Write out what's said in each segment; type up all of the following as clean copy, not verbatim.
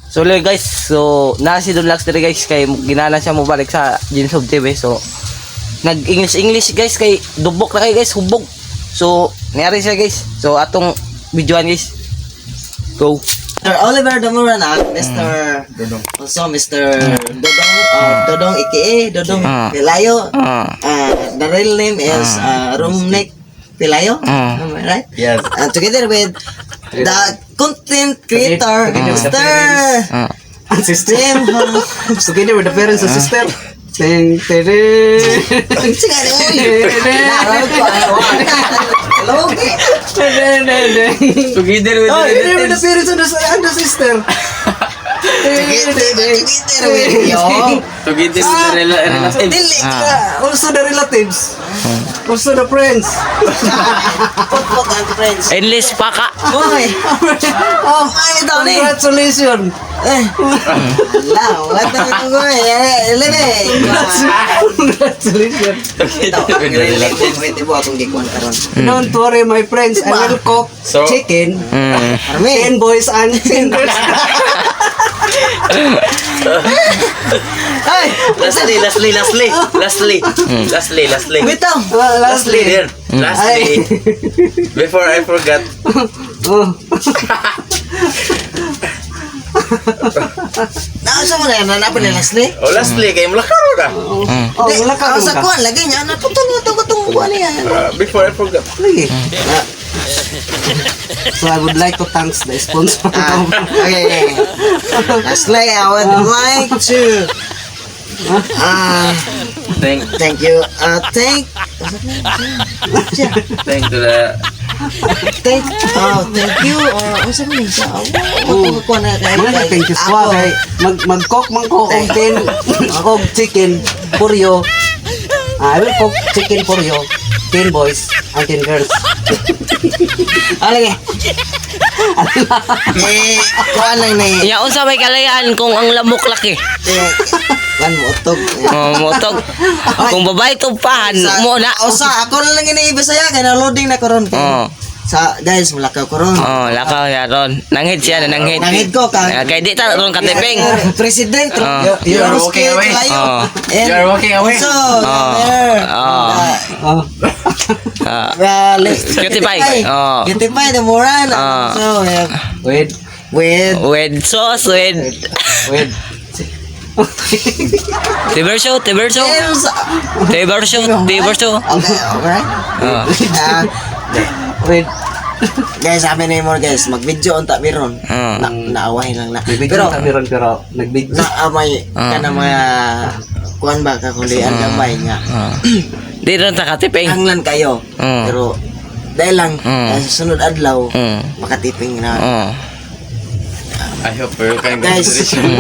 So like, guys, so na si Don Lax diri, guys, kay ginana siya mo balik sa James of TV. So nag English English, guys, kay dubok na kay, guys, hubog. So niari siya, guys. So atong videoan, guys. Go. Mr. Oliver Damuranak, Mr. Dodong. Also Mr. Dodong or Dodong aka Dodong Pelayo. The real name is Romnick Pelayo. Am I right? Yes. Together with the content creator, Together with the Mr. And sister. Jim. Together with the parents and sister. Ting, ting, ting. Sige, uy. Logi. Ting, ting, ting. Together with Oh, the together with the relatives. parents and the sister. Together together with yo. Together with the relatives. Dili ka. Also the relatives. Also the friends. Putput ang friends. Endless paka. Uy. Oh, Ay, ito ni. congratulations. Eh. Ala, wala na ito ko eh. Lebe. Congratulations. Ito, ang relatives. Wait, ibo akong gikuan karon. Don't worry, my friends. I will cook chicken. Armi. 10 boys and 10 girls. Ay, Lastly, lastly, lastly. Lastly. Lastly, lastly. bitaw. Lastly, there. Lastly. Before I forgot. Oh. Naasa mo na yan, nanapin ni Leslie? Oh, lastly, kay mulakaw na. Oh, wala ka. Sa kuan lagi niya, naputol mo ito katong kuan niya. Before I forgot. Lagi. So I would like to thanks the sponsor. Ah, okay. Lastly, I would like to Thank, thank you. Thank thank to the thank oh, thank you or unsa man siya? Oh, kuan na kay. Mga thank you sa kay mag-cook man ko og 10 ako og chicken for you. Ah, I will cook chicken for you. 10 boys and 10 girls. Ah, lagi. Eh, kuan lang ni. Ya unsa may kalayaan kung ang lamok laki. Eh, kuan mo utog. Oh, motog. Kung babae tupahan mo na. O sa ako na lang ginibisaya kay na loading na karon. Oh. Sa guys, mulakaw karon. Oh, lakaw ya ron. Nanghid siya na nanghid. Nanghid ko ka. Ah, kay di ta ron katiping. President. Oh. You are walking away. Oh. And You are walking away. So, Oh. there. Oh. Oh. Ah. Cutie Cutie pie. Oh. Cutie pie, the moral. Oh. So, we have With with With sauce, with with Tiberso, Tiberso, James. Tiberso, Tiberso. Okay, alright. Oh. Ah, with guys, sabi na mo guys, mag-video unta meron. Oh. Na naaway lang na. Pero Pero kami ron pero nag-video. na may kana mga kuan ba ka kundi ang gamay nga. Oh. Di ron ta katiping. Hanglan kayo. Oh. Pero dahil lang sa sunod adlaw makatiping na. Oh. I hope for your kind Guys. consideration.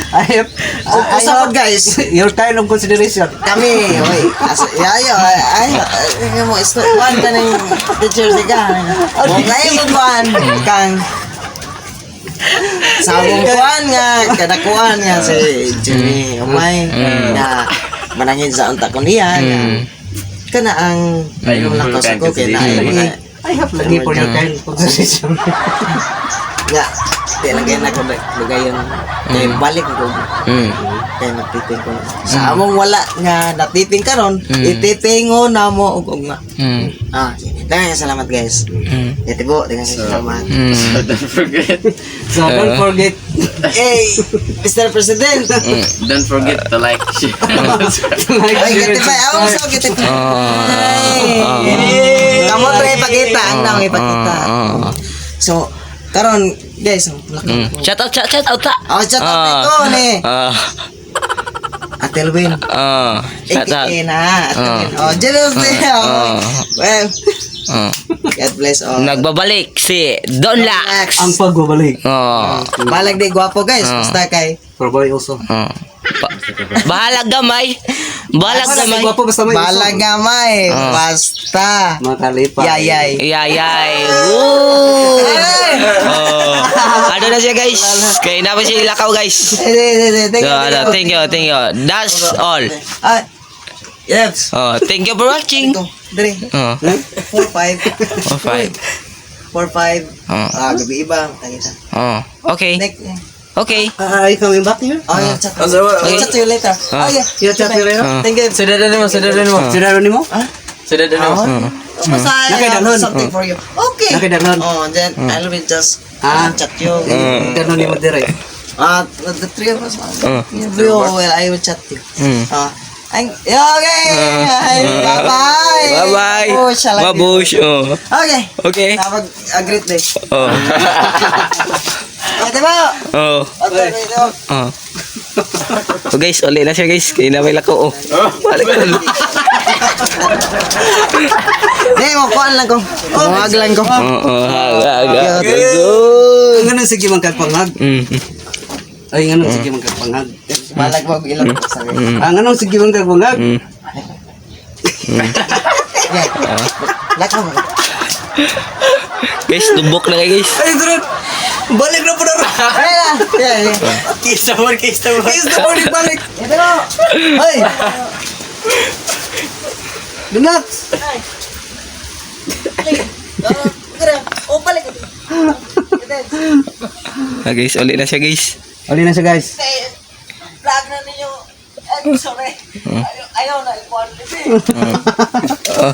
I have I Usa pod, guys. Your kind of consideration. Kami, oy, asa, yayo, ay, ay, ay, mo, isto, kuan ka ng teacher si ka. Okay mo kuan, kang, sabong kuan nga, kadakuan nga si Jimmy, umay, na manangin sa unta ko niya, nga, kana ang, Ay, yung lakaw sa ko, kay na, consideration. I have lagi for your kind consideration. nga, di lang kayo na ko lugayon, kay balik ko, kay nagtiping ko. Sa among wala nga natiping karon, itipingo na mo og ugma. Ah, sige. Daghang salamat, guys. Ito po, daghang salamat. So don't forget. So don't forget Hey, Mr. President. Don't forget to like, share, and subscribe. to like, Ay, share, and get pa. Ako subscribe. sa get pa. Oh. Kamu to ipakita, ang nang ipakita. Oh. So, karon guys, laki. Shout out, shout, shout out ta. Oh, shout out ko ni Ate Elwin. Ah. Shout out. AKA na, Ate Elwin. Oh, jealous niya. Well, God bless all. Nagbabalik si Don Lax. Ang pagbabalik. Oh. Balag di gwapo, guys, basta kay Probably also. Oh. Bahalag gamay. Bahalag Bahala gamay. kay gwapo basta may Balag gamay, Ah. basta. Makalipay. Yayay. Yayay. Woo! Oh. Ano na siya, guys? Kaya na pa siya ilakaw, guys. Eh, eh, eh, eh, thank So, you, ano, thank you. thank you, thank you. That's all. Ah, yes. Oh, thank you for watching. Ito, dre. Oh, 4 5. oh, five. 4 5. Oh. Ah, gabi iba, tangita. Oh, okay. Next. Okay. Are you coming back here? Oh, yeah, chat. I'll chat to you later. Ah. Oh, yeah. You chat to later? Ah. Thank you. Sudadan mo, sudadan mo. Sudaro nimo? Sudadan mo. Basta I Nakay have dalon. something for you. Okay. Nakay dalon. Oh, and then I will just chat you. Dalo nimo dire. The three of us. Ah. Yeah, well, I will chat you. Yeah, okay. Bye-bye. Bye-bye. Oh, shall I be- Babush. Oh. Okay. Okay. Have a great day. Oh. Okay, diba? Oh. Okay, diba? Oh. So guys, uli na siya, guys. Kaya na may lako. Oh. Balik na. Hindi, makuhaan lang ko. Mawag lang ko. Oo, haga, haga. Good. Nganong sige man kag panghag? Ay, nganong sige man kag panghag? Malag mo ilong ko sa akin. Ah, nganong sige man kag panghag? Okay. Lak mo. Guys, tubok na kayo, guys. Ay, durot. Balik na po na. Ay na. Yeah. Kiss the board, kiss the board. Kiss the body, balik. Ito. Ay! Dunax! Oh, balik. Ah, guys, uli na siya, guys. Uli na siya, guys. Vlog na ninyo. Ay, sorry. Ayaw na, ikuan. Oh.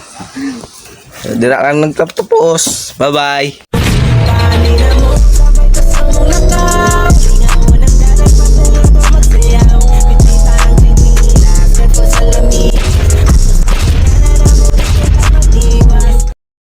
Dira lang nagtapos. Bye-bye.